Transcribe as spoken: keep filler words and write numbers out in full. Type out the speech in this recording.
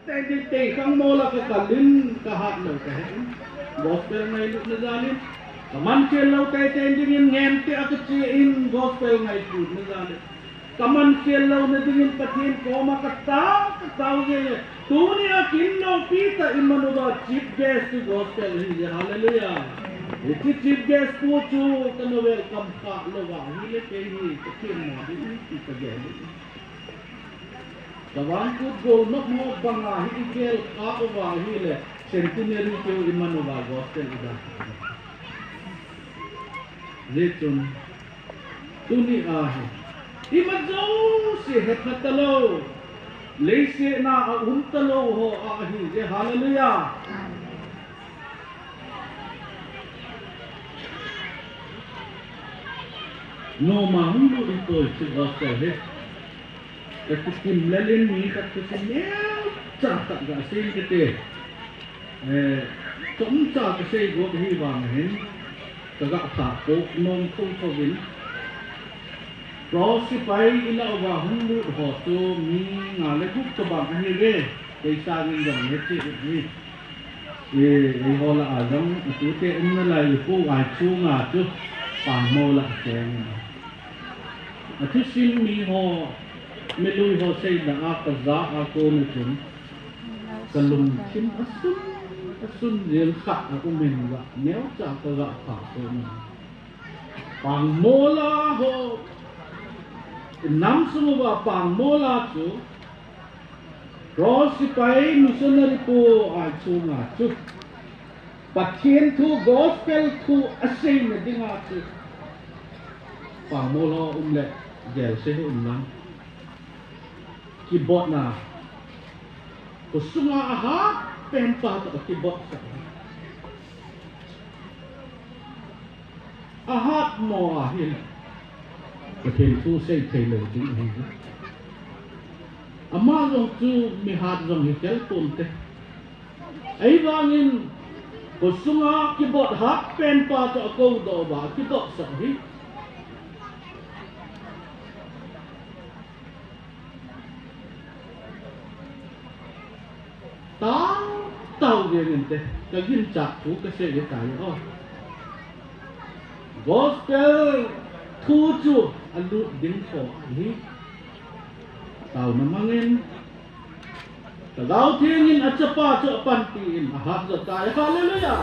Tei ding tei khang mola ka kalin ka hat lou ka he in. Gospel ngailutna jalin. Ka man khel lou tei tei dingin ngen te a ka che in gospel ngailutna jalin. Ka man khel louna dingin Pathen koma ka tao, ka tao jeng e. Tunia kin loupi tah Emmanuel chief guest chu gospel ahi e. Hallelujah. Hiche chief guest pu chu kana welcome kha louva ahile kei hi ka khen mo ding ti ka gel e. Ka vang kut gol nok mo banga hi i gel kha uva ahile centenary chu Emmanuel gospel i da. Hijeh chun Tunia hi, ima jouse hetna talou, leiset a um talou ho ahi e, hallelujah. Noma hung lut in toi chu gospel hi. Ka kikim lelin mi khat kisim neocha khat gasei kate. Eh, chomcha kasei got hi vang hin, ka ga pha ko nom thou thou vin. Cross sepai ila uva hung lut ho chu mi nga le gup tobang ahi ve, kei sangin jong hiche hi. Eh, eiho lah a jong, atute umna lai u pu ai chunga chu, pangmo lah cheng. Athusim mi ho, milui ho seida a kaja a kon u chun. Ka lungthim asun, asun jeng khat a um in la, neocha ka ga pha ko na. Pangmola ho, nam sung uva pangmola chu, Cross sepai missionary pu ai chunga chu, Pathen thu gospel thu aseina dinga chu, pangmola um le, gel sei um lang. Kibotna. Khosunga ahat pen pa toh kibot sah. Ahat mo ahile. Pathen thu sei thei lou ding ahi. Ama jong chu mi hat jong hi khel pon te. Ahivangin, khosunga kibot hat pen pa toh akou doh uva, kibot sah hi. Tao, tao jeng inte, ka ginchat thu kasei e tai o. Gospel thu chu alut ding tho ahi. Taona mangin, Lhagao Theng in achapa chu apanpi in ahat jo tai. Hallelujah.